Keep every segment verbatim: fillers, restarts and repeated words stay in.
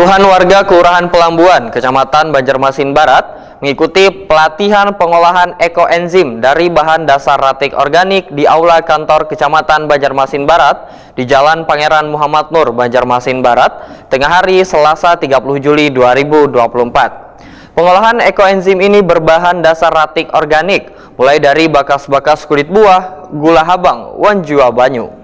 Puluhan warga Kelurahan Pelambuan, Kecamatan Banjarmasin Barat, mengikuti pelatihan pengolahan ekoenzim dari bahan dasar ratik organik di Aula Kantor Kecamatan Banjarmasin Barat di Jalan Pangeran Muhammad Nur, Banjarmasin Barat, tengah hari Selasa tiga puluh Juli dua ribu dua puluh empat. Pengolahan ekoenzim ini berbahan dasar ratik organik, mulai dari bakas-bakas kulit buah, gula habang, wan jua banyu.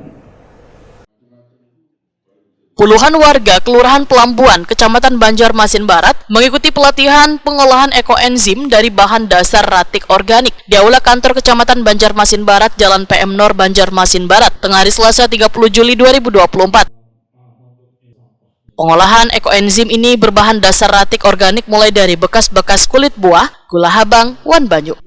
Puluhan warga Kelurahan Pelambuan, Kecamatan Banjarmasin Barat, mengikuti pelatihan pengolahan ekoenzim dari bahan dasar ratik organik di Aula Kantor Kecamatan Banjarmasin Barat, Jalan P M Nor, Banjarmasin Barat, tengah hari Selasa tiga puluh Juli dua ribu dua puluh empat. Pengolahan ekoenzim ini berbahan dasar ratik organik mulai dari bekas-bekas kulit buah, gula habang, wan banyu.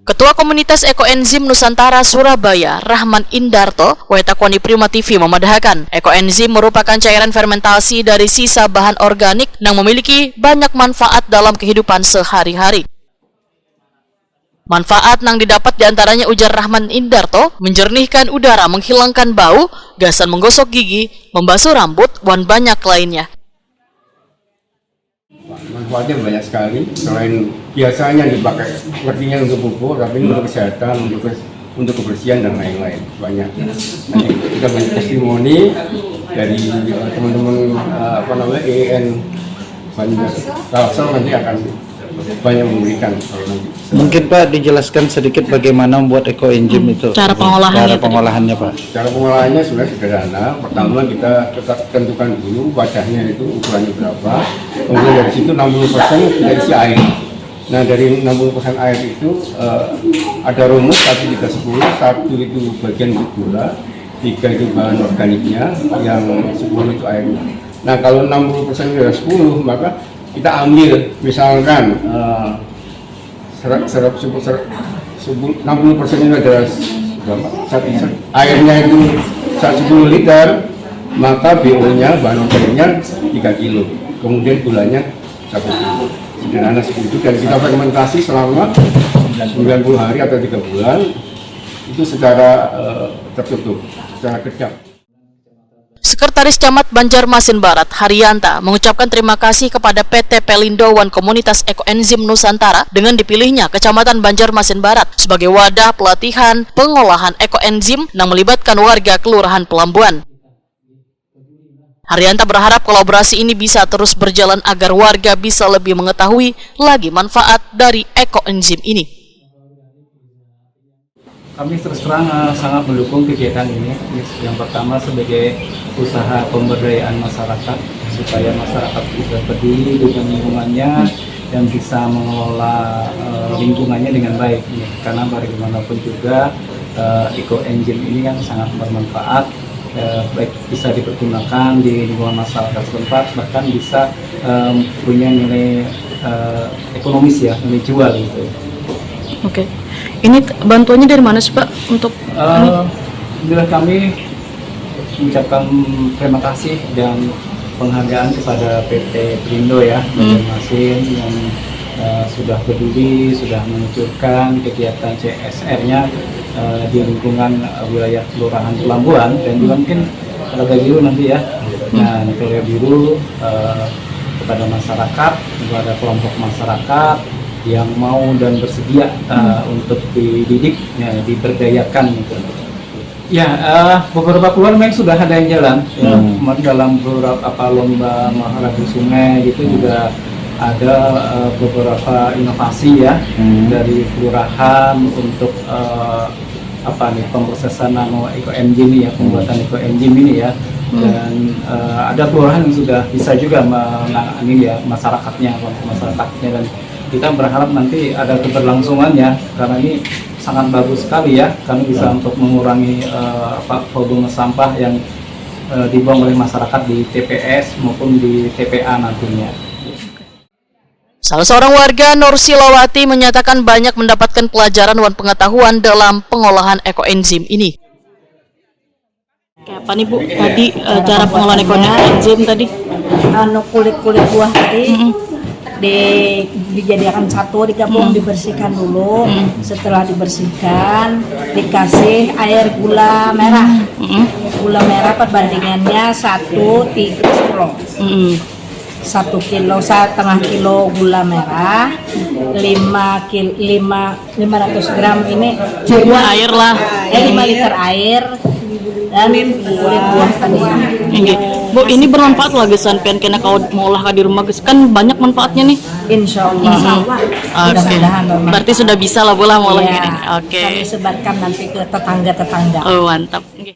Ketua Komunitas Ekoenzim Nusantara Surabaya, Rahman Indarto, wetakoni Prima T V memadahakan, ekoenzim merupakan cairan fermentasi dari sisa bahan organik yang memiliki banyak manfaat dalam kehidupan sehari-hari. Manfaat yang didapat diantaranya, ujar Rahman Indarto, menjernihkan udara, menghilangkan bau, gasan menggosok gigi, membasuh rambut, wan banyak lainnya. Manfaatnya banyak sekali. Selain biasanya dipakai, sepertinya untuk pupuk, tapi ini untuk kesehatan, untuk untuk kebersihan dan lain-lain, banyak. Nanti kita banyak testimoni dari eh, teman-teman eh, apa namanya E N Banjar Kalsel, nanti akan banyak memberikan kalau nanti. Mungkin Pak dijelaskan sedikit bagaimana membuat ekoenzim itu. Cara pengolahan Cara itu. Pengolahannya Pak. Cara pengolahannya sebenarnya sederhana. Pertama kita tetap tentukan dulu wadahnya itu ukurannya berapa. Kemudian dari situ enam puluh persen kita isi air. Nah, dari enam puluh persen air itu eh, ada rumus, satu tiga sepuluh, satu itu bagian gula, tiga itu bahan organiknya, yang sepuluh itu airnya. Nah, kalau enam puluh persen dari sepuluh, maka kita ambil misalkan eh, serap serap sepuluh serap sepuluh enam puluh persen itu adalah berapa? Satu, airnya itu satu sepuluh liter, maka B O-nya, bahan organiknya tiga kilo. Kemudian gulanya satu kilo. Sederhana seperti itu, dan kita fermentasi selama sembilan puluh hari atau tiga bulan, itu secara eh, tertutup, secara kedap. Sekretaris Camat Banjarmasin Barat, Hariyanta, mengucapkan terima kasih kepada P T Pelindo wan Komunitas Ekoenzim Nusantara dengan dipilihnya Kecamatan Banjarmasin Barat sebagai wadah pelatihan pengolahan ekoenzim yang melibatkan warga Kelurahan Pelambuan. Hariyanta berharap kolaborasi ini bisa terus berjalan agar warga bisa lebih mengetahui lagi manfaat dari ekoenzim ini. Kami terus terang eh, sangat mendukung kegiatan ini. Yang pertama sebagai usaha pemberdayaan masyarakat, supaya masyarakat juga peduli dengan lingkungannya dan bisa mengelola eh, lingkungannya dengan baik. Karena bagaimanapun juga eh, eco engine ini kan sangat bermanfaat, eh, baik bisa dipergunakan di lingkungan masyarakat setempat, bahkan bisa eh, punya nilai eh, ekonomis ya, nilai jual gitu. Oke. Ini t- bantuannya dari mana sih Pak untuk Eh, bila kami mengucapkan terima kasih dan penghargaan kepada P T Pelindo ya, Banjarmasin yang eh, sudah peduli, sudah meluncurkan kegiatan C S R-nya eh, di lingkungan eh, wilayah Kelurahan Pelambuan dan juga mungkin Telaga Biru nanti ya. Nah, di Telaga Biru eh, kepada masyarakat, kepada kelompok masyarakat yang mau dan bersedia eh, untuk dididik, ya, diberdayakan gitu. Ya, eh, beberapa keluar memang sudah ada yang jalan. Ya, kemarin dalam beberapa apa lomba maharagu sungai gitu juga ada eh, beberapa inovasi ya dari kelurahan untuk eh, apa nih pemrosesan nano eco engine ini ya, pembuatan eco engine ini ya. Dan eh, ada kelurahan yang sudah bisa juga menangani ya masyarakatnya, masyarakatnya dan kita berharap nanti ada keberlangsungannya karena ini sangat bagus sekali ya, karena bisa untuk mengurangi eh, apa volume sampah yang eh, dibuang oleh masyarakat di T P S maupun di T P A nantinya. Salah seorang warga, Nur Silawati, menyatakan banyak mendapatkan pelajaran dan pengetahuan dalam pengolahan ekoenzim ini. Kayak apa nih Bu, tadi eh, cara pengolahan ekoenzim tadi? Anu kulit-kulit buah tadi. Mm-mm. Di, dijadikan satu, digabung, dibersihkan dulu. Setelah dibersihkan, dikasih air gula merah. Gula merah perbandingannya satu tiga sepuluh. Satu kilo, setengah kilo gula merah, lima kilo, lima lima ratus gram ini Buah air lah. Eh, lima liter air dan kulit buah tadi. Inggih. Bu, ini bermanfaat lah gesan pian kena kau maulah ka di rumah, ges. Kan banyak manfaatnya nih. Insya Allah. Oke. Mudah-mudahan memang. Berarti sudah bisa lah, Bu, lah maulah Ya, ini. Oke. Kami sebarkan nanti ke tetangga-tetangga. Oh, mantap. Inggih.